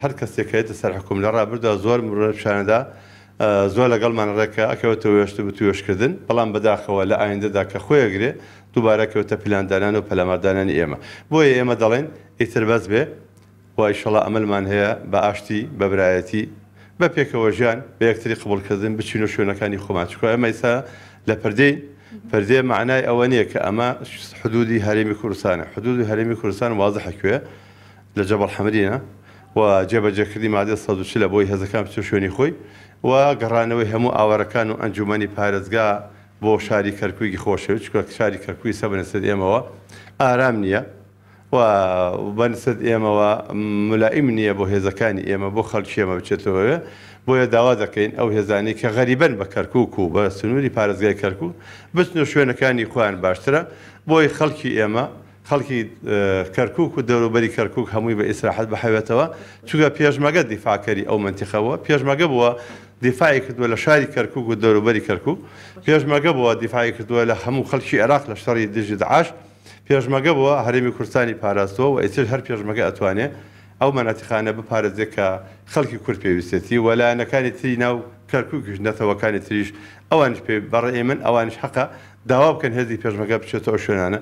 هەر کەسێک کە یەتە سەر حوکم لە ڕابردودا زۆر مرۆڤ پیشانەدا زۆر لەگەڵمان ڕێکە ئەکەوێتە وێشت وتوێژکردن بەڵام بەداخەوە لە ئایندەدا کە خۆی ئەگرێ دووبارە ئەکەوێتە پلاندانان و پەلاماردانانی ئێمە بۆیە ئێمە دەڵێین ئیتر بەس بێ و ئیشەڵا ئەمەلمان هەیە بە ئاشتی بە برایەتی بە پێکەوە ژیان بە یەکتری قبوڵکردن بچینە شوێنەکانی خۆمان چونکە ئێمە ئیستا لە پردێین پردێ مەعنای ئەوە نییە کە ئەمە حدودی هەرێمی کوردستانە حدودی هەرێمی کوردستان وازحە کوێ لە جەبەڵ حەمرینە و جێبەجێکردنی مادەی 140 ە بۆی هێزەکان بچێت شوێنی خۆی و گەڕانەوەی هەموو ئاوارەکان و ئەنجومەنی پارێزگا بۆ شاری کەرکوکی خۆشەویست چونکە شاری کەرکوک ئیستا بە نسبەت ئێمەوە ئارام نییە و بە نسبەت ئێمەوە ملائیم نییە بۆ هێزەکانی ئێمە بۆ خەڵکی ئێمە بچێتەوە ئەوێ بۆیە داوا دەکەین ئەو هێزانەی کە غەریبەن بە کەرکوک و بە سنووری پارێزگای کەرکوک بچنە شوێنەکانی خۆیان باشترە بۆی خەڵکی ئێمە خەڵکی کەرکوک و دەوروبەری کەرکوک هەمووی بە ئیسراحەت بحەوێتەوە، چونکە پێشمەگە دیفاعکەری ئەو مەنتیقە بووە، پێشمەگە بووە دیفاعی کردووە لە شاری کەرکوک و دەوروبەری کەرکوک، پێشمەگە بووە دیفاعی کردووە لە هەموو خەڵکی عێراق لە شەڕی دژی داعش، پێشمەگە بووە هەرێمی کوردستانی پاراستووە و ئیتر هەر پێشمەگە ئەتوانێ ئەو مەناتیقانە بپارێزێ کە خەڵکی کورد پێویستێتی و لایەنەکانی تری ناو کەرکوکیش نەتەوەکانی تریش ئەوانیش پێ بە ڕەئی من ئەوانیش حەقە داوا بکەن هێزی پێشمەگە بچێتە ئەو شوێنانە.